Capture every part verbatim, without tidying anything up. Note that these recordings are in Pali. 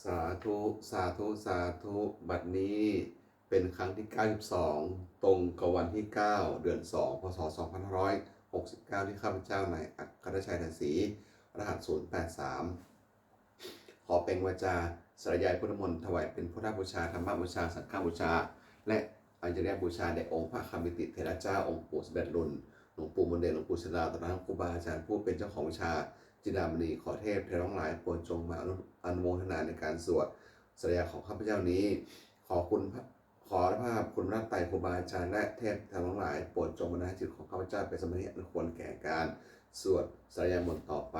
สาธุ สาธุ สาธุ บัดนี้เป็นครั้งที่ เก้าสิบสอง ตรงกับวันที่ เก้า เดือน สอง พ.ศ. สองพันห้าร้อยหกสิบเก้า ที่ข้าพเจ้านายอัครชัย ทันศรี รหัส ศูนย์แปดสาม ขอเปล่งวาจาสาธยายพุทธมนต์ ถวายเป็นพุทธบูชา ธรรมบูชา สังฆบูชา และอาจริยบูชาแด่องค์พระคามิติเถระเจ้า องค์ปู่สมเด็จลุน หลวงปู่มนเดช หลวงปู่ศิลา ตลอดทั้งครูบาอาจารย์ผู้เป็นเจ้าของวิชาจินดามณี ขอเทพเทวาทั้งหลายโปรดจงมาอนุ อนุโมทนาในการสวดสาธยายของข้าพเจ้านี้ ขอคุณพระ ขอพระคุณพระรัตนตรัย ครูบาอาจารย์ และเทพเทวาทั้งหลายโปรดจงบันดาลให้จิตของข้าพเจ้าเป็นสมาธิอันควรแก่การสวดสาธยายมนต์ต่อไป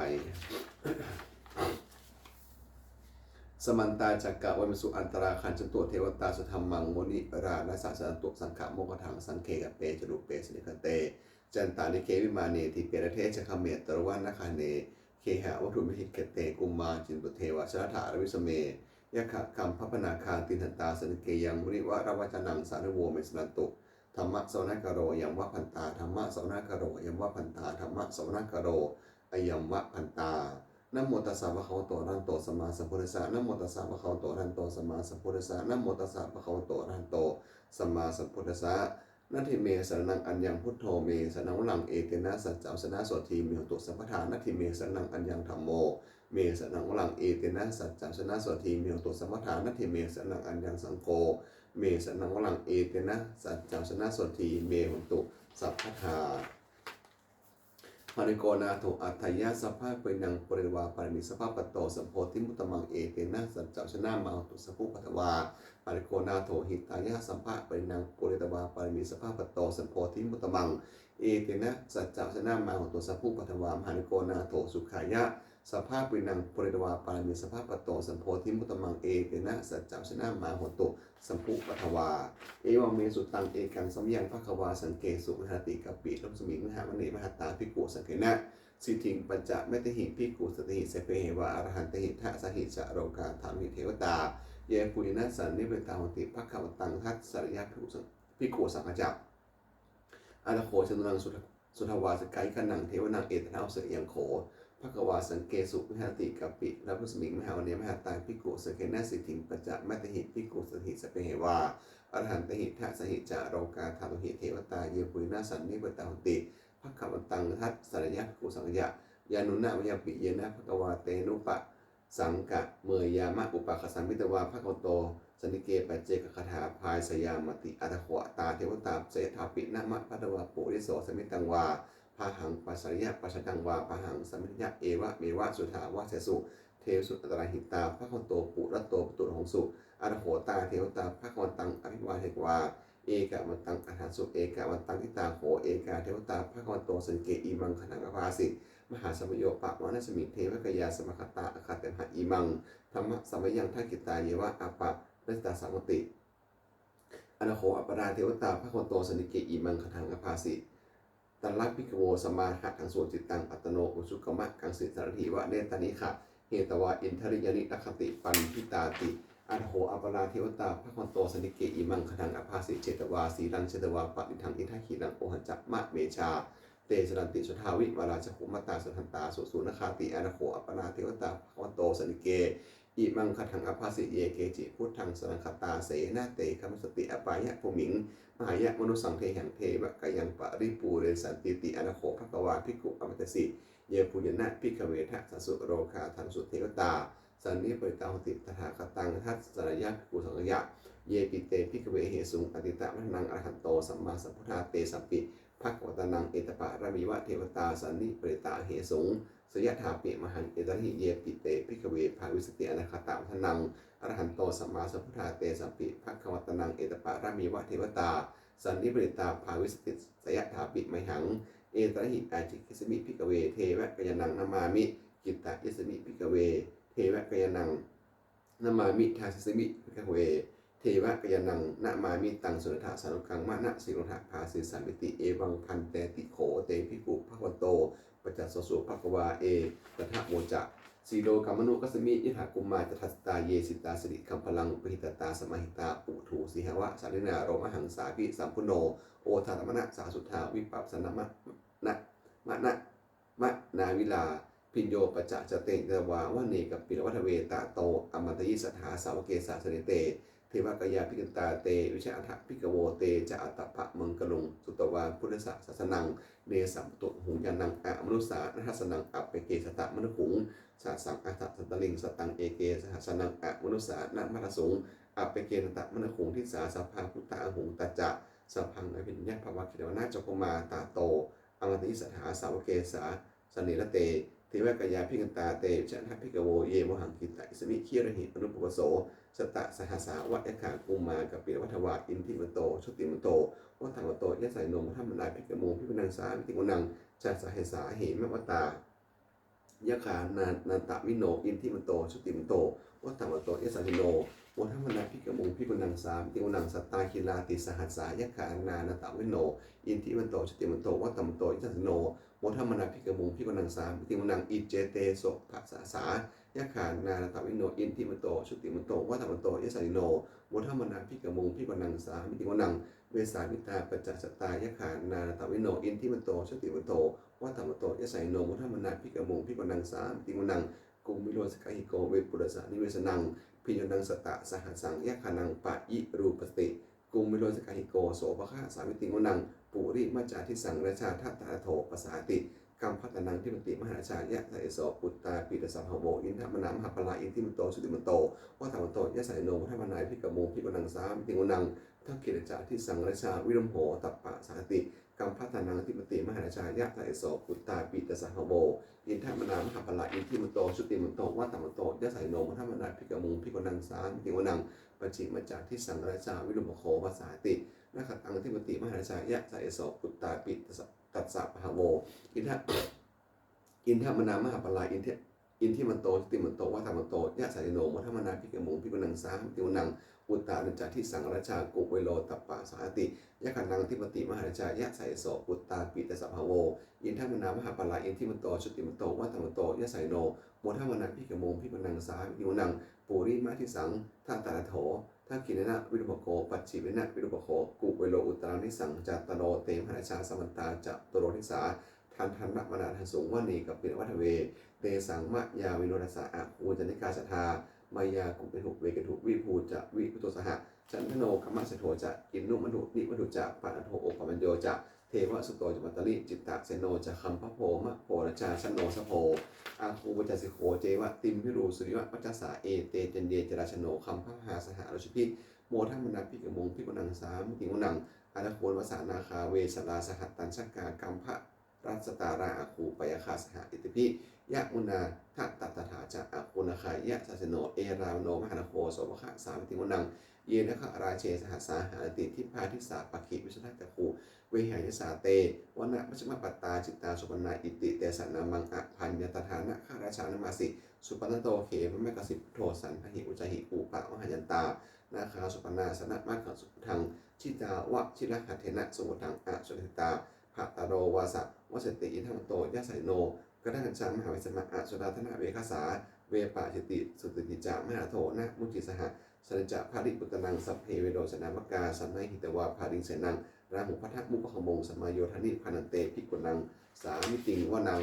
Samantā cakkavāḷesu atrāgacchantu devatā, saddhammaṃ munirājassa suṇantu saggamokkhadaṃ. Sagge kāme ca rūpe girisikharataṭe cantalikkhe vimāne, dīpe raṭṭhe ca gāme taruvanagahane gehavatthumhi khette, bhummā cāyantu devā jalathalavisame yakkhagandhabbanāgā, tiṭṭhantā santike yaṃ munivaravacanaṃ sādhavo me suṇantu. Dhammassavanakālo ayambhadantā, dhammassavanakālo ayambhadantā, dhammassavanakālo ayambhadantā. Namo tassa bhagavato arahato sammāsambuddhassa. Namo tassa bhagavato arahato sammāsambuddhassa. Namo tassa bhagavato arahato sammāsambuddhassa. Natthi me saraṇaṃ aññaṃ, buddho me saraṇaṃ varaṃ, etena saccavajjena sotthi me hotu sabbadā. Natthi me saraṇaṃ aññaṃ, dhammo me saraṇaṃ varaṃ, etena saccavajjena sotthi me hotu sabbadā. Natthi me saraṇaṃ aññaṃ, saṅgho me saraṇaṃ varaṃ, etena saccavajjena sotthi me hotu sabbadā. Bhālako nātho atthāya sabbapāṇinaṃ, pūretvā pāramī sabbā patto sambodhimuttamaṃ, etena saccavajjena mā hontu sabbupaddavā. Bhālako nātho hitāya sabbapāṇinaṃ, pūretvā pāramī sabbā patto sambodhimuttamaṃ, etena saccavajjena mā hontu sabbupaddavā. Bhālako nātho sukhāya sabbapāṇinaṃ, pūretvā pāramī sabbā patto sambodhimuttamaṃ, etena saccavajjena mā hontu sabbupaddavā. Evaṃ me sutaṃ. Ekaṃ samayaṃ bhagavā sakkesu viharati kapilavatthusmiṃ mahāvane mahatā bhikkhusaṅghena saddhiṃ pañcamattehi bhikkhusatehi sabbeheva arahantehi, dasahi ca lokadhātūhi devatā yebhuyyena sannipatitā honti bhagavantaṃ dassanāya bhikkhusaṅghañca. Atha kho catunnaṃ suddhāvāsakāyikānaṃ devānaṃ etadahosi: Ayaṃ kho bhagavā sakkesu viharati kapilavatthusmiṃ mahāvane mahatā bhikkhusaṅghena saddhiṃ pañcamattehi bhikkhusatehi sabbeheva arahantehi, dasahi ca lokadhātūhi devatā yebhuyyena sannipatitā honti bhagavantaṃ dassanāya bhikkhusaṅghañca. Yannūna mayampi yena bhagavā tenupasaṅkameyyāma, upadesaṃ petvā bhagavato santike paccekagāthā bhāseyyāmāti. Atha kho tā devatā seyyathāpi nāma balavā puriso sammiñjitaṃ vā bāhaṃ pasāreyya, pasāritaṃ vā bāhaṃ sammiñjeyya, evameva suddhāvāsesu devesu antarahitā bhagavato purato pāturahaṃsu. Atha kho tā devatā bhagavantaṃ abhivādetvā ekamantaṃ aṭṭhaṃsu. Ekamantaṃ ṭhitā kho ekā devatā bhagavato santike imaṃ gāthaṃ abhāsi: Mahāsamayo pavanasmiṃ, devakāyā samāgatā, āgatamha imaṃ dhammasamayaṃ, dakkhitāyeva aparājitasaṅghanti. Atha kho aparā devatā bhagavato santike imaṃ gāthaṃ abhāsi: Tatra bhikkhavo samādahaṃsu, cittaṃ attano ujukamakaṃsu, sārathīva nettāni gahetvā, indriyāni rakkhanti paṇḍitāti. Atha kho aparā devatā bhagavato santike imaṃ gāthaṃ abhāsi: Chetvā sīlaṃ chetvā paṇḍitāni, indakhīlaṃ ohaccamanejā, te caranti suddhā vimalā, cakkhumatā sudantā susunāgāti. Atha kho aparā devatā bhagavato santike imaṃ gāthaṃ abhāsi: Ye keci buddhaṃ saraṇaṃ gatāse, na te gamissanti apāyabhūmiṃ, pahāya mānusaṃ dehaṃ, devakāyaṃ paripūressantīti. Atha kho bhagavā bhikkhū āmantesi: Yebhuyyena bhikkhave dasasu lokadhātūsu devatā sannipatitā honti tathāgataṃ dassanāya bhikkhusaṅghañca. Yepi te bhikkhave ahesuṃ atītamaddhānaṃ arahanto sammāsambuddhā, tesampi bhagavantānaṃ etaparamāyeva devatā sannipatitā ahesuṃ, seyyathāpi mayhaṃ etarahi. Yepi te bhikkhave bhavissanti anāgatamaddhānaṃ arahanto sammāsambuddhā, tesampi bhagavantānaṃ etaparamāyeva devatā sannipatitā bhavissanti, seyyathāpi mayhaṃ etarahi. Ācikkhissāmi bhikkhave devakāyānaṃ namāmi, kittayissāmi bhikkhave devakāyānaṃ namāmi, dasissāmi bhikkhave devakāyānaṃ namāmi, taṃ suṇātha sādhukaṃ manasikarotha bhāsissāmīti. Evaṃ bhanteti kho te bhikkhū bhagavato paccassosuṃ. Bhagavā etadavoca: Silokamanukassāmi, yattha bhummā tadassitā, ye sitā girigabbharaṃ, pahitattā samāhitā, puthū sīhāva sallīnā, lomahaṃsābhisambhuno, odātamanasā suddhā, vippasannamanāvilā, bhiyyo pañcasate ñatvā vane kāpilavatthave. Tato āmantayi satthā sāvake sāsane rate devakāyā abhikkantā, te vijānātha bhikkhavo te ca ātappamakaruṃ. Sutvā buddhassa sāsanaṃ nesaṃ puthū ahuṃ, yānaṃ amanussāna dassanaṃ appeke satamaddakkhuṃ. Sahassaṃ atha sattariṃ sataṃ eke sahassānaṃ amanussānamaddasuṃ, appekenantamaddakkhuṃ. Disā sabbā phuṭā ahuṃ tacca sabbaṃ abhiññāya, bhāvaye kāpilavatthave. Tato āmantayi satthā sāvake sāsane rate devakāyā abhikkantā, te vijānātha bhikkhavo ye vohaṃ kittayissāmi girāhi anupubbaso. Sattasahassā va yakkhā bhummā kāpilavatthavā, iddhimanto jutimanto vaṇṇavanto yasassino, modamānā abhikkāmuṃ bhikkhūnaṃ samitiṃ vanaṃ. Chasahassā hemavatā yakkhā nānattavaṇṇino, iddhimanto jutimanto vaṇṇavanto yasassino, modamānā abhikkāmuṃ bhikkhūnaṃ samitiṃ vanaṃ. Sātāgirā tisahassā yakkhā nānattavaṇṇino, iddhimanto jutimanto vaṇṇavanto yasassino, modamānā abhikkāmuṃ bhikkhūnaṃ samitiṃ vanaṃ. Iccete soḷasasahassā yakkhā nānattavaṇṇino, iddhimanto jutimanto vaṇṇavanto yasassino, modamānā abhikkāmuṃ bhikkhūnaṃ samitiṃ vanaṃ. Vessāmittā pañcasatā yakkhā nānattavaṇṇino, iddhimanto jutimanto vaṇṇavanto yasassino, modamānā abhikkāmuṃ bhikkhūnaṃ samitiṃ vanaṃ. Kumāro sakāliko vepullassa nivesanaṃ, bhiyyo naṃ satasahassaṃ yakkhānaṃ payirupāsati, kumāro sakāliko sopāga samitiṃ vanaṃ. Purimañca disaṃ rājā dhataraṭṭho pasāsati, gandhabbānaṃ adhipati mahārājā yasassi so. Puttāpi tassa bahavo indanāmā mahabbalā, iddhimanto jutimanto vaṇṇavanto yasassino, modamānā abhikkāmuṃ bhikkhūnaṃ samitiṃ vanaṃ. Dakkhiṇañca disaṃ rājā virūḷho tappasāsati, gandhabbānaṃ adhipati mahārājā yasassi so. Puttāpi tassa bahavo indanāmā mahabbalā, iddhimanto jutimanto vaṇṇavanto yasassino, modamānā abhikkāmuṃ bhikkhūnaṃ samitiṃ vanaṃ. Pacchimañca disaṃ rājā virūpakkho pasāsati, nakkhattaṃ adhipati mahārājā yasassi so. Puttāpi tassa, tassa bahavo inda, indanāmā mahabbalā, indi, iddhimanto jutimanto vaṇṇavanto yasassino, modamānā abhikkāmuṃ bhikkhūnaṃ samitiṃ vanaṃ. Uttarañca disaṃ rājā kuvero tappasāsati, yakkhānaṃ adhipati mahārājā yasassi so. Puttāpi tassa bahavo indanāmā mahabbalā, iddhimanto jutimanto vaṇṇavanto yasassino, modamānā abhikkāmuṃ bhikkhūnaṃ samitiṃ vanaṃ. Purimaṃ disaṃ dhataraṭṭho, dakkhiṇena virūpakkho, pacchimena virūpakkho, kuvero uttaraṃ disaṃ. Cattāro te mahārājā samantā caturo disā, daddallamānā aṭṭhaṃsu vane kāpilavatthave. Tesaṃ māyāvino dāsā āgū vañcanikā saṭhā, māyā kuṭeṇḍu veṭeṇḍu viṭū ca viṭuṭo saha, candano kāmaseṭṭho ca kinnughaṇḍu nighaṇḍu ca, panādo opamañño ca devasūto ca mātali, cittaseno ca gandhabbo naḷo rājā janosabho, āgū pañcasikho ceva timbarū suriyavacchasā, ete caññe ca rājāno gandhabbā saha rājubhi, modamānā abhikkāmuṃ bhikkhūnaṃ samitiṃ vanaṃ. Athāgū nābhasā nāgā vesālā sahatacchakā, kambalassatarā āgū pāyāgā saha ñātibhi, yāmunā dhataraṭṭhā ca āgū nāgā yasassino, erāvaṇo mahānāgo sopāga samitiṃ vanaṃ. Ye nāgarāje sahasā haranti dibbā dijā pakkhi visuddhacakkhū, vehāyasā te vanamajjhapattā citrā supaṇṇā iti tesa nāmaṃ. Abhayantadā nāgarājānamāsi, supaṇṇato khemamakāsi buddho saṇhāhi uñcāhi upavhayantā, nāgā supaṇṇā saraṇamakaṃsu buddhaṃ, jitā vajirahatthena samuddaṃ asurā sitā. Bhātaro vāsavassete iddhimanto yasassino, kaṇhassa mahābhismā asurā dānaveghasā, vepacitti sucitti ca pahārādo namucī saha, satañca baliputtānaṃ sabbe verocanāmakā, sannayhitvā baliṃ senaṃ rāhubhaddamupāgamuṃ, samayodāni bhaddante bhikkhūnaṃ samitiṃ vanaṃ.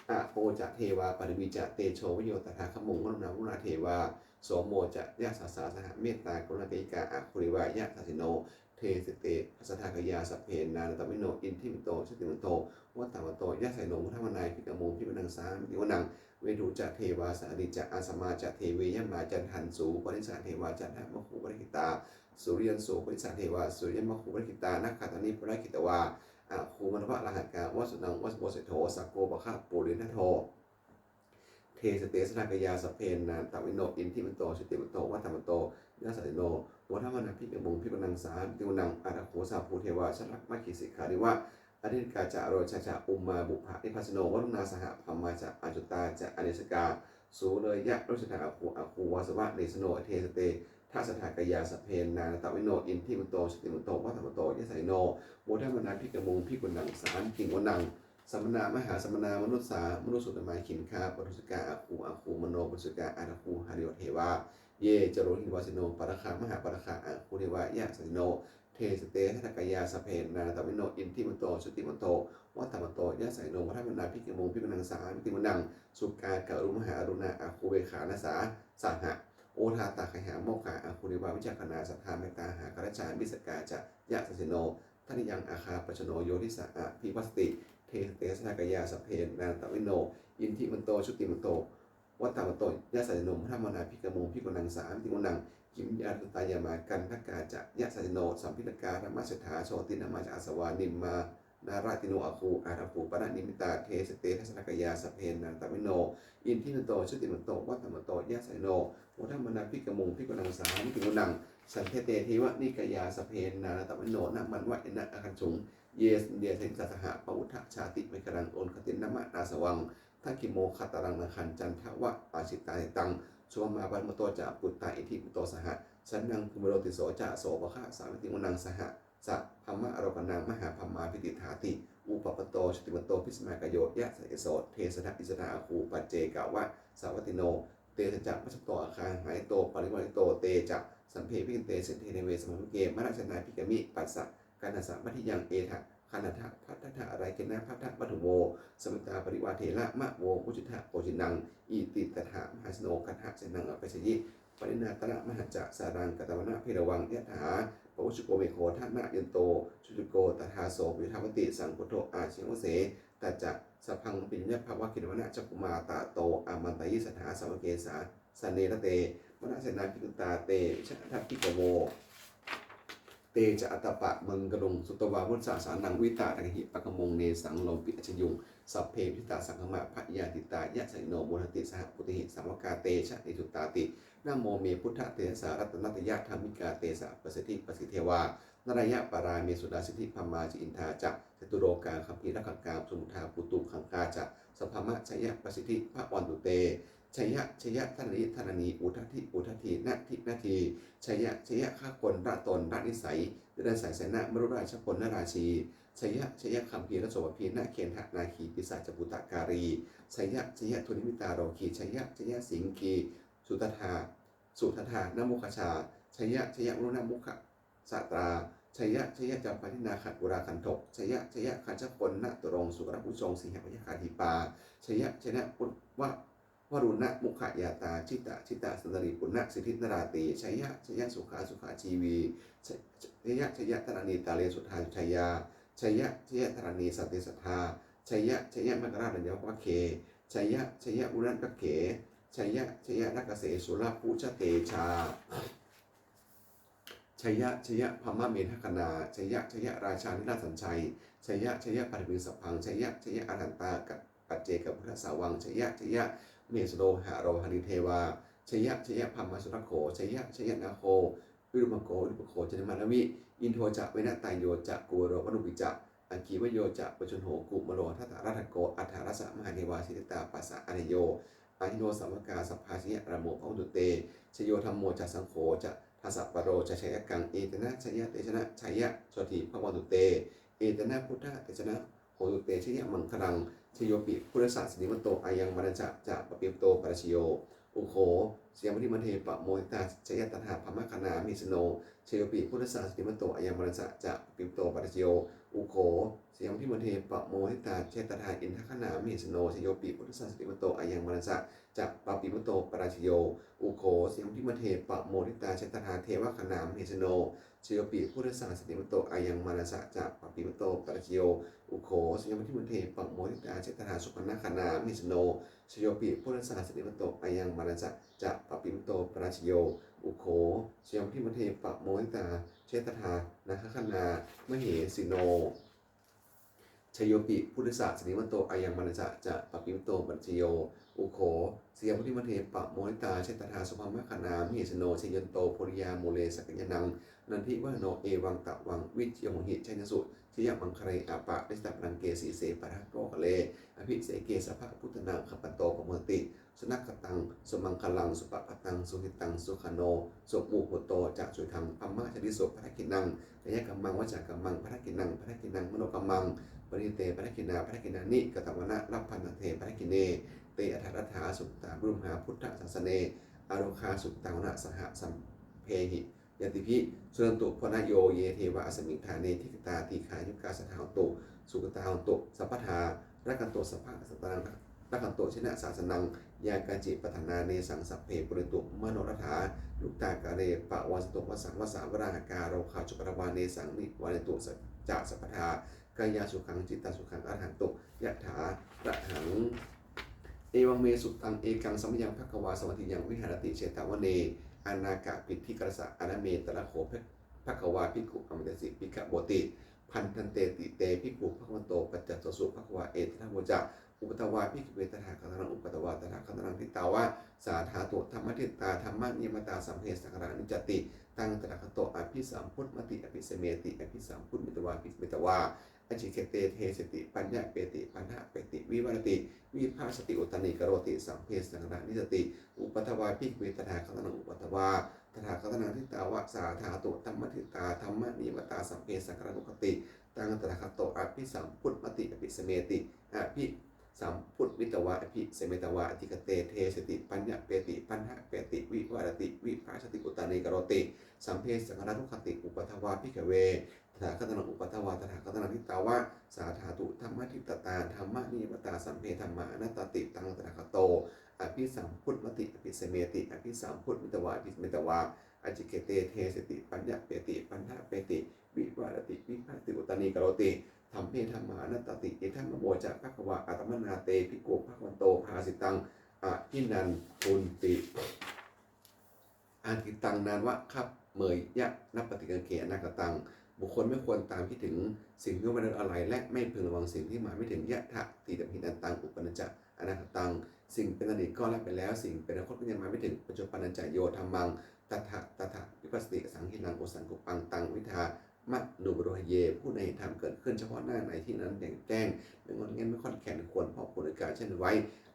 Āpo ca devā paṭhavī ca tejo vāyo tadāgamuṃ, varuṇā vāruṇā devā somo ca yasasā saha, mettākaruṇākāyikā āgū devā yasassino, desete dasadhā kāyā sabbe nānattavaṇṇino, iddhimanto jutimanto vaṇṇavanto yasassino, modamānā abhikkāmuṃ bhikkhūnaṃ samitiṃ vanaṃ. Veṇḍū ca devā sahalī ca asamā ca devi yamā, candassūpanisā devā candamāgū purakkhitā, suriyassūpanisā devā suriyamāgū purakkhitā, nakkhattāni purakkhitvā āgū mandavalāhakā, vasūnaṃ vāsavo seṭṭho sakkopāga purindado. Desete dasadhā kāyā sabbe nānattavaṇṇino, iddhimanto jutimanto vaṇṇavanto yasassino, modamānā abhikkāmuṃ bhikkhūnaṃ samitiṃ vanaṃ. Athāgū sahabhū devā jalamaggisikhāriva, ariṭṭhakā ca rojā ca ummāpupphanibhāsino, varuṇā sahadhammā ca accutā ca anejakā, sūleyyarucirā āgū āgū vāsavanesino. Desete dasadhā kāyā sabbe nānattavaṇṇino, iddhimanto jutimanto vaṇṇavanto yasassino, modamānā abhikkāmuṃ bhikkhūnaṃ samitiṃ vanaṃ. Samānā mahāsamānā mānusā mānusuttamā, khiḍḍāpadūsikā āgū āgū manopadūsikā, athāgū harayo devā ye ca lohitavāsino, pāragā mahāpāragā āgū devā yasassino, Desete dasadhā kāyā sabbe nānattavaṇṇino iddhimanto jutimanto vaṇṇavanto yasassino modamānā abhikkāmuṃ bhikkhūnaṃ samitiṃ vanaṃ. Sukkā karumhā aruṇā āgū veghanasā saha. Odātagayhā modakā āgū nivā vicakkhaṇā sadāmattā hāragajā missakā ca yasassino. Thanayaṃ āgā pajjunno yo disā abhivassati. Desete dasadhā kāyā sabbe nānattavaṇṇino iddhimanto jutimanto vaṇṇavanto yasassino modamānā abhikkāmuṃ bhikkhūnaṃ samitiṃ vanaṃ. Kimhātā yāmā kaṭṭhakā ca yasassino lambitakā lāmaseṭṭhā jotināmā ca āsavā nimmānaratino āgū athāgū paranimmitā. Desete dasadhā kāyā sabbe nānattavaṇṇino iddhimanto jutimanto vaṇṇavanto yasassino modamānā abhikkāmuṃ bhikkhūnaṃ samitiṃ vanaṃ. Saṭṭhete devanikāyā sabbe nānattavaṇṇino nāmanvayena āgañchuṃ ye caññe sadisā saha. Pavutthajātimakkhīlaṃ oghatiṇṇamanāsavaṃ dakkhemoghataraṃ nāgaṃ candaṃva asitātitaṃ. Subrahmā paramatto ca puttā iddhimato saha sanaṅkumāro tisso ca sopāga samitiṃ vanaṃ. Sahassabrahmalokānaṃ mahābrahmābhitiṭṭhati. Upapanno jutimanto bhismākāyo yasassi so. Tesañca issitā āgū paccekavasavattino tesañca majjhato āgā hārito parivārito. Te ca sabbe abhikkante sinde deve samayodāni mārasenā abhikkāmi. Passa kaṇhassa mandiyaṃ etha gaṇhatha bandhatha rāgena bandhamatthu vo. Samantā parivāretha mā vo muñcittha koci naṃ. Iti tattha mahāseno kaṇhasenaṃ apesayi. Pāṇinā talamāhacca saraṃ katvāna bheravaṃ. Yathā pāvussako megho thanayanto savijjuko tathā so paccudāvatti saṅkuddho asayaṃvase. Tañca sabbaṃ abhiññāya vavakkhitvāna cakkhumā tato āmantayi satthā sāvake sāsane rate. Mārasenā abhikkantā te vijānātha bhikkhavo. Te ca ātappamakaruṃ sutvā buddhassa sāsanaṃ vītarāgehi pakkāmuṃ nesaṃ lomampi iñjayuṃ. Sabbe vijitasaṅgāmā bhayātītā yasassino modanti saha bhūtehi sāvakā te janesutāti. Namo me buddhatejasā ratanattayadhammikā tejasā pasīdati parasīdevā. Nārāyaparamesurā siddhibrahmā ca indā ca catulokā gambhīrakkhakā samuddā bhūtuṃ gaṅgā ca sabrahmajayapasiddhi bhavantu te. Jaya jaya dharaṇi dharaṇī udadhi udadhī nadi nadī. Jaya jaya gagonlatonlanisai niraisaisena marudālajakonlarājī. Jaya jaya gambhīrasombhī nāgendanāgī pisācabhūtakālī. Jaya jaya dunnimittarogī. Jaya jaya siṅgī sudaṭṭhā sudaṭṭhānamukhajā. Jaya jaya varuṇamukhasātrā. Jaya jaya campādināgakulagandhakaṃ. Jaya jaya gajagonnaturaṅga sukarabhujaṅga sīhabyagghadīpā. Jaya jaya va varuṇamukhayātrā jita jita sandhārī puṇṇasiddhinarāti. Jaya jaya sukhā sukhā jīvī. Jaya jaya dharaṇītale sudā sujayā. Jaya jaya dharaṇī santi sadā. Jaya jaya maṅkarājaraññā raññā raṅgappakke. Jaya jaya varuṇayakkhe. Jaya jaya rakkhase surabhujatejā. Jaya jaya brahmamendagaṇā. Jaya jaya rājādhirāja sanjaya. Jaya jaya paṭhaviṃ sabbaṃ. Jaya jaya arahantā paccekabuddhasāvaṃ. Jaya jaya mahesuro haro harindevā. Jaya jaya brahmā surakkho. Jaya jaya nāgo virūpakkho virūpakkho candimā ravi. Indo ca venateyyo ca kuvero varuṇopi ca. Aggi vāyo ca pājuṇho kumāro dhataraṭṭhako. Aṭṭhārasa mahādevā siddhitāpasa-ādayo. Ahi no sāvakā sabbā jaya rāmo bhavantu te. Jayo dhammo ca saṅgho ca dasapālo ca jayakaṃ. Etena jayatejena jayasotthī bhavantu te. Etena buddhatejena hotu te jayamaṅgalaṃ. Jayopi buddhassa sirīmato ayaṃ mārassa ca pāpimato parājayo. Ugghosayambodhimaṇḍe pamoditā jaya tadā brahmagaṇā mahesino. Jayopi buddhassa sirīmato ayaṃ mārassa ca pāpimato parājayo. Ugghosayambodhimaṇḍe pamoditā jaya tadā indagaṇā mahesino. Jayopi buddhassa sirīmato ayaṃ mārassa ca pāpimato parājayo. Ugghosayambodhimaṇḍe pamoditā jaya tadā devagaṇā mahesino. Jayopi buddhassa sirīmato ayaṃ mārassa ca pāpimato parājayo. Ugghosayambodhimaṇḍe pamoditā jaya tadā supaṇṇagaṇā mahesino. Jayopi buddhassa sirīmato ayaṃ mārassa ca pāpimato parājayo. Ugghosayambodhimaṇḍe pamoditā jaya tadā nāgagaṇā mahesino. Jayopi buddhassa sirīmato ayaṃ mārassa ca pāpimato parājayo. Ugghosayambodhimaṇḍe pamoditā jaya tadā sabrahmagaṇā mahesino. Jayanto bodhiyā mūle sakyānaṃ nandivaḍḍhano evaṃ tvaṃ vijayo hohi jayassu jayamaṅgale. Aparājitapallaṅke sīse paṭhavipokkhare abhiseke sabbabuddhānaṃ aggappatto pamodati. Sunakkhattaṃ sumaṅgalaṃ supabhātaṃ suhuṭṭhitaṃ sukhaṇo sumuhutto ca suyiṭṭhaṃ brahmacārisu. Padakkhiṇaṃ kāyakammaṃ vācākammaṃ padakkhiṇaṃ padakkhiṇaṃ manokammaṃ paṇidhī te padakkhiṇā. Padakkhiṇāni katvāna labhantatthe padakkhiṇe. Te atthaladdhā sukhitā viruḷhā buddhasāsane arogā sukhitā hotha saha sabbehi ñātibhi. Suṇantu bhonto yo ye devā asmiṃ ṭhāne adhigatā dīghāyukā sadā hontu sukhitā hontu sabbadā rakkhantu sabbasattānaṃ rakkhantu jinasāsanaṃ. Yā kāci patthanā nesaṃ sabbe pūrentu manorathā. Yuttakāle pavassantu vassaṃ vassā valāhakā. Rogā cupaddavā nesaṃ nivārentu ca sabbadā. Kāyasukhaṃ cittasukhaṃ arahantu yathārahaṃ. Evaṃ me sutaṃ ekaṃ samayaṃ bhagavā sāvatthiyaṃ viharati jetavane anāthapiṇḍikassa ārāme. Tatra kho bhagavā bhikkhū āmantesi bhikkhavoti. Bhadanteti te bhikkhū bhagavato paccassosuṃ. Bhagavā etadavoca. Uppādā vā bhikkhave tathāgatānaṃ uppādā vā tathāgatānaṃ ṭhitāva sā dhātu dhammaṭṭhitatā dhammaniyāmatā sabbe saṅkhārā aniccāti. Taṃ tathāgato abhisambujjhati abhisameti abhisambujjhitvā abhisametvā ācikkhate deseti paññapeti paṭṭhapeti vivarati vibhajati uttānīkaroti sabbe saṅkhārā aniccāti. Uppādā vā bhikkhave tathāgatānaṃ uppādā vā tathāgatānaṃ ṭhitāva sā dhātu dhammaṭṭhitatā dhammaniyāmatā sabbe saṅkhārā dukkhāti. Taṃ tathāgato abhisambujjhati abhisameti abhisambujjhitvā abhisametvā ācikkhate deseti paññapeti paṭṭhapeti vivarati vibhajati uttānīkaroti sabbe saṅkhārā dukkhāti. Uppādā vā bhikkhave tathāgatānaṃ uppādā vā tathāgatānaṃ ṭhitāva sā dhātu dhammaṭṭhitatā dhammaniyāmatā sabbe dhammā anattāti. Taṃ tathāgato abhisambujjhati abhisameti abhisambujjhitvā abhisametvā ācikkhate deseti paññapeti paṭṭhapeti vivarati vibhajati uttānīkaroti sabbe dhammā anattāti. Idamavoca bhagavā. Attamanā te bhikkhū bhagavato bhāsitaṃ abhinandunti. Atītaṃ nānvāgameyya nappaṭikaṅkhe anāgataṃ. บุคคลไม่ควรตามคิดถึงสิ่งที่ล่วงไปแล้วอะไร และไม่พึงระวังสิ่งที่มาไม่ถึง Yadatītaṃ hinantaṃ uppannassa anāgataṃ. สิ่งเป็นอดีตก็ละไปแล้ว สิ่งเป็นอนาคตก็ยังมาไม่ถึง Paccuppannañca yo dhammaṃ tattha tattha vipassati asaṃhiraṃ osatthikubbaṃ taṃ viddhā manubrūhaye. ผู้ใดเห็นธรรมเกิดขึ้นเฉพาะหน้าในที่นั้นแจ่มแจ้ง ไม่ง่อนแง่นไม่คลอนแคลน ควรพอกพูนโอกาสเช่นนั้นไว้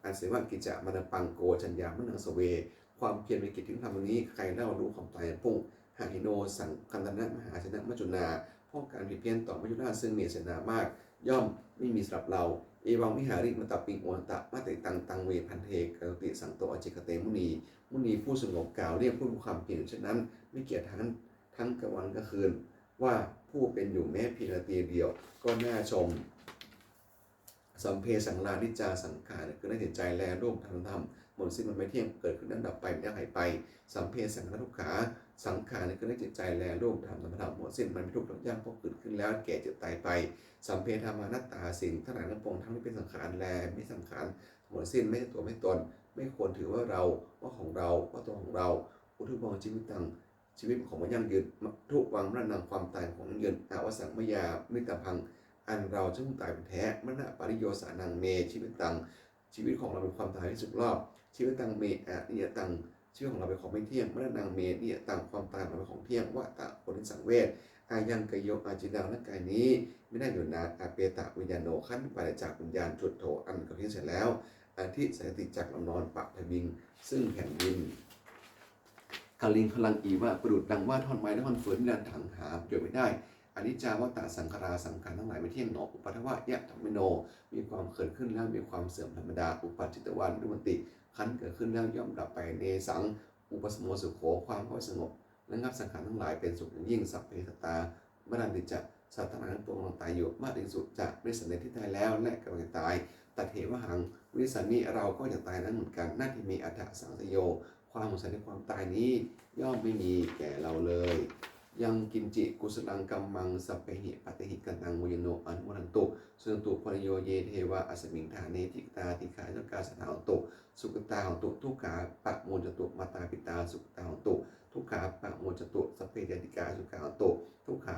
Asyvagicchā manapaṃ ko jaññā maraṇaṃ save. ความเพียรเป็นกิจที่ต้องทำวันนี้ ใครเล่ารู้ความตายวันพรุ่ง Hīno saṅghantaṃ mahāsenena maccunā. เพราะการเบียดเบียนต่อมัจจุราชซึ่งมีเสนามาก ย่อมไม่มีสำหรับเรา Evaṃvihāriṃ ātāpiṃ ohantamatītaṃ taṃ ve bhaddekarattoti santo ācikkhate muni. มุนีผู้สงบกล่าวเรียกผู้มีความเพียรอยู่เช่นนั้น ไม่เกียจคร้านทั้งกลางวันกลางคืน ว่าผู้เป็นอยู่แม้เพียงราตรีเดียวก็น่าชม Sabbe saṅkhārā aniccā. สังขารคือเรื่องจิตใจแลรูปธรรมธรรมหมดสิ้นมันไม่เที่ยง เกิดขึ้นแล้วดับไป มีแล้วหายไป Sabbe saṅkhārā dukkhā. สังขารคือเรื่องจิตใจแลรูปธรรมธรรมธรรมหมดสิ้นมันเป็นทุกข์ทนยาก เพราะเกิดขึ้นแล้วแก่เจ็บตายไป Sabbe dhammā anattā. สิ่งทั้งหลายทั้งปวงทั้งที่เป็นสังขารแลไม่ใช่สังขารหมดสิ้น ไม่ใช่ตัวไม่ใช่ตน ไม่ควรถือว่าเรา ว่าของเรา ว่าตัวของเรา Uddhabaṃ jīvitaṃ ชีวิตของมันยั่งยืน Madhuvaṃ maraṇaṃ ความตายของยั่งยืน Avassaṃ mayā maritabbaṃ อันเราจะต้องตายเป็นแท้ Maraṇapariyosānaṃ me jīvitaṃ ชีวิตของเรามีความตายที่สุดรอบ Jīvitaṃ me aniyataṃ ชีวิตของเราเป็นของไม่เที่ยง Maraṇaṃ me niyataṃ ความตายของเราเป็นของเที่ยง Vata ควรที่สังเวช Ayaṃ kāyo aciraṃ ร่างกายนี้ไม่ได้อยู่นาน Apetaviññāṇo ครั้นปราศจากวิญญาณ Chuḍḍho อันเขาทิ้งเสียแล้ว Adhisessati จักนอน Paṭhaviṃ ซึ่งแผ่นดิน Kaliṅgaraṃ iva ประดุจดังว่าท่อนไม้และท่อนฟืน Niratthaṃ หาประโยชน์ไม่ได้ Aniccā vata saṅkhārā สังขารทั้งหลายไม่เที่ยงหนอ Uppādavayadhammino มีความเกิดขึ้นแล้วมีความเสื่อมธรรมดา Uppajjitvā nirujjhanti ครั้นเกิดขึ้นแล้วย่อมดับไป Nesaṃ upasamo sukho ความเข้าไปสงบระงับสังขารทั้งหลายเป็นสุขอย่างยิ่ง Sabbe sattā maranti ca สัตว์ทั้งหลายทั้งปวงกำลังตายอยู่ Mariṃsu ca marissati ที่ตายแล้วและกำลังจะตาย Tathevāhaṃ marissāmi เราก็จะตายนั้นเหมือนกัน Natthi me ettha saṃsayo ความสงสัยในความตายนี้ย่อมไม่มีแก่เราเลย Yaṃ kiñci kusalaṃ kammaṃ sabbehi katehi kataṃ puññaṃ no anumodantu. Suṇantu bhonto yo ye devā asmiṃ ṭhāne adhigatā dīghāyukā sadā hontu sukhitā hontu dukkhā pamuñcantu. Mātā pitā sukhitā hontu dukkhā pamuñcantu. Sabbe ñātikā sukhitā hontu dukkhā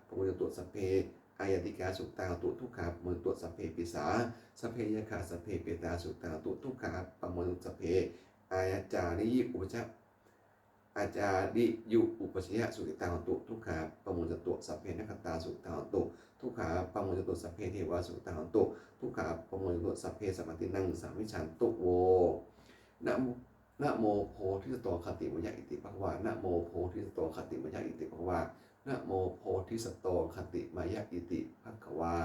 pamuñcantu. Sabbe aññātikā sukhitā hontu dukkhā pamuñcantu. Sabbe pisā sabbe yakkhā sabbe petā sukhitā hontu dukkhā pamuñcantu. Sabbe ācariyupajjhā ācariyupajjhāyā sukhitā hontu dukkhā pamuñcantu. Sabbe nakkhattā sukhitā hontu dukkhā pamuñcantu. Sabbe devā sukhitā hontu dukkhā pamuñcantu. Sabbe sampattīnaṃ samijjhantu vo. Namo namo bodhisatto āgantimāya iti bhagavā. Namo bodhisatto āgantimāya iti bhagavā. Namo bodhisatto āgantimāya iti bhagavā.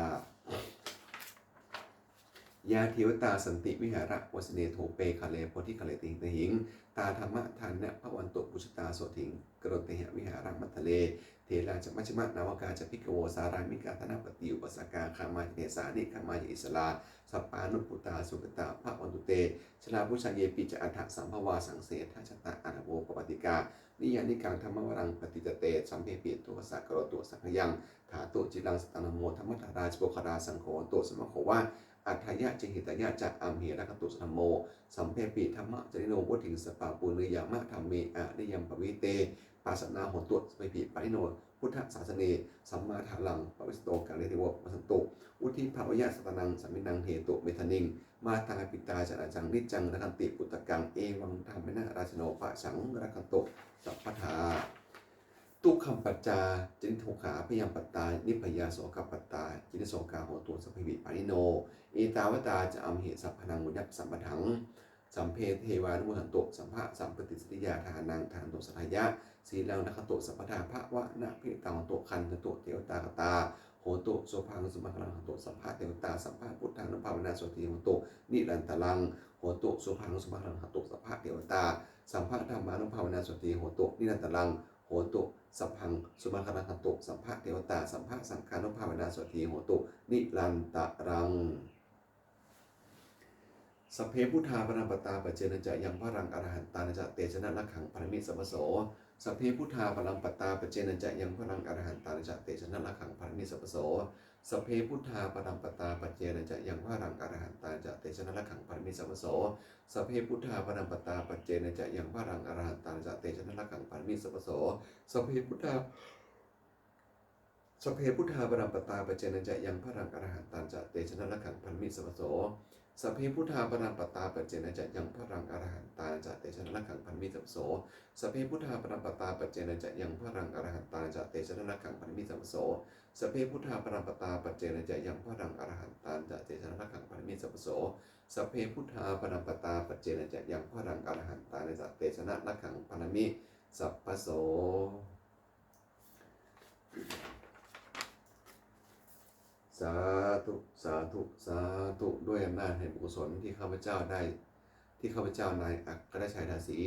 Yā devatā santi vihāravāsinī thūpe ghare bodhighare tahiṃ tahiṃ tā dhammadānena bhavantu pūjitā sotthiṃ karontedha vihāramaṇḍale. Therā ca majjhimā navakā ca bhikkhavo sārāmikā dānapatī upāsakā gāmā ca desā nigamā ca issarā sappāṇabhūtā sukhitā bhavantu te. Jalābujā yepi ca aṇḍasambhavā saṃsedajātā athavopapātikā niyyānikaṃ dhammavaraṃ paṭicca te sabbepi dukkhassa karontu saṅkhayaṃ. Ṭhātu ciraṃ sataṃ dhammo dhammaddharā ca puggalā saṅgho hotu samaggo va atthāya ca hitāya ca. Amhe rakkhatu saddhammo sabbepi dhammacārino vuḍḍhiṃ sampāpuṇeyyāma dhamme ariyappavedite. Pasannā hontu sabbepi pāṇino buddhasāsane sammā dhāraṃ pavecchanto kāle devo pavassatu vuḍḍhibhāvāya sattānaṃ samiddhaṃ netu medaniṃ. Mātā pitā ca atrajaṃ niccaṃ rakkhanti puttakaṃ evaṃ dhammena rājāno pajaṃ rakkhantu sabbadā. Dukkhappattā ca niddukkhā bhayappattā nibbhayā sokappattā ca nissokā hontu sabbepi pāṇino. Ettāvatā ca amhehi sambhataṃ puññasampadaṃ sabbe devānumodantu sabbasampattisiddhiyā. Dānaṃ dadantu saddhāya sīlaṃ rakkhantu sabbadā bhāvanābhiratā hontu gacchantu devatāgatā. Hontu sabbaṃ sumaṅgalaṃ rakkhantu sabbadevatā sabbabuddhānubhāvena sotthī hontu nirantaraṃ. Hontu sabbaṃ sumaṅgalaṃ rakkhantu sabbadevatā sabbadhammānubhāvena sotthī hontu nirantaraṃ. Hontu sabbaṃ sumaṅgalaṃ rakkhantu sabbadevatā sabbasaṅghānubhāvena sotthī hontu nirantaraṃ. Sabbe buddhā balappattā paccekānañca yaṃ balaṃ arahantānañca tejena rakkhaṃ bandhāmi sabbaso. Sabbe buddhā balappattā paccekānañca yaṃ balaṃ arahantānañca tejena rakkhaṃ bandhāmi sabbaso. Sabbe buddhā balappattā paccekānañca yaṃ balaṃ arahantānañca tejena rakkhaṃ bandhāmi sabbaso. Sabbe buddhā balappattā paccekānañca yaṃ balaṃ arahantānañca tejena rakkhaṃ bandhāmi sabbaso. Sabbe buddhā Sabbe buddhā balappattā paccekānañca yaṃ balaṃ arahantānañca tejena rakkhaṃ bandhāmi sabbaso. Sabbe buddhā balappattā paccekānañca yaṃ balaṃ arahantānañca tejena rakkhaṃ bandhāmi sabbaso. Sabbe buddhā balappattā paccekānañca yaṃ balaṃ arahantānañca tejena rakkhaṃ bandhāmi sabbaso. Sabbe buddhā balappattā paccekānañca yaṃ balaṃ arahantānañca tejena rakkhaṃ bandhāmi sabbaso. Sabbe buddhā balappattā paccekānañca yaṃ balaṃ arahantānañca tejena rakkhaṃ bandhāmi sabbaso. Sādhu, sādhu, sādhu. ด้วยอำนาจแห่งบุญกุศลที่ข้าพเจ้าได้ ที่ข้าพเจ้านายอัครชัย ทาสี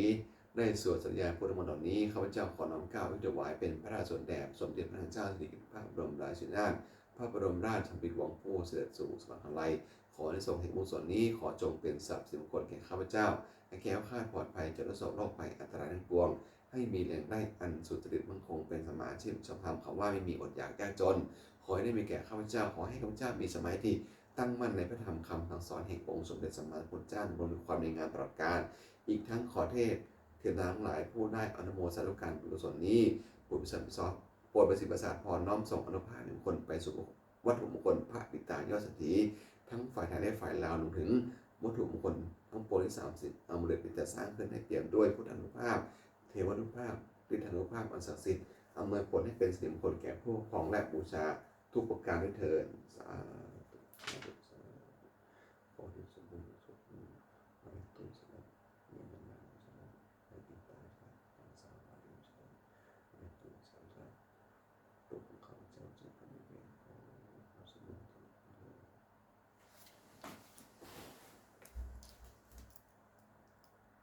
ได้สวดสาธยายพุทธมนต์เหล่านี้ ข้าพเจ้าขอน้อมเกล้าถวายเป็นพระราชกุศลแด่สมเด็จพระนางเจ้าสิริกิติ์ พระบรมราชินีนาถ พระบรมราชชนนีพันปีหลวง ผู้เสด็จสู่สวรรคาลัย ขออานิสงส์แห่งบุญกุศลนี้ ขอจงเป็นทรัพย์สิริมงคลแก่ข้าพเจ้า ให้แคล้วคลาดปลอดภัยจากทุกข์โศกโรคภัยอันตรายทั้งปวง ให้มีแหล่งได้อันสุจริตมั่นคง เป็นสัมมาอาชีพ ชอบธรรม คำว่าไม่มีอดอยากยากจน ขอให้ได้มีแก่ข้าพเจ้า ขอให้ข้าพเจ้ามีสมาธิตั้งมั่นในพระธรรมคำสั่งสอนแห่งองค์สมเด็จสัมมาสัมพุทธเจ้า ดำรงมีความดีงามตลอดกาล อีกทั้งขอเทพเทวดาทั้งหลายผู้ได้อนุโมทนาสาธุการบุญกุศลนี้ โปรดประสิทธิ์ประสาทพร น้อมส่งอานุภาพแห่งมงคลไปสู่วัตถุมงคลพระปิดตายอดเศรษฐี ทั้งฝ่ายไทยและฝ่ายลาว รวมถึงวัตถุมงคลทั้งปวงที่สามสิบ อามูเลตที่จะสร้างขึ้นให้เปี่ยมด้วยพุทธานุภาพ เทวานุภาพ ฤทธานุภาพอันศักดิ์สิทธิ์ อำนวยผลให้เป็นสิริมงคลแก่ผู้ครองและบูชาทุกประการด้วยเทอญ สาธุ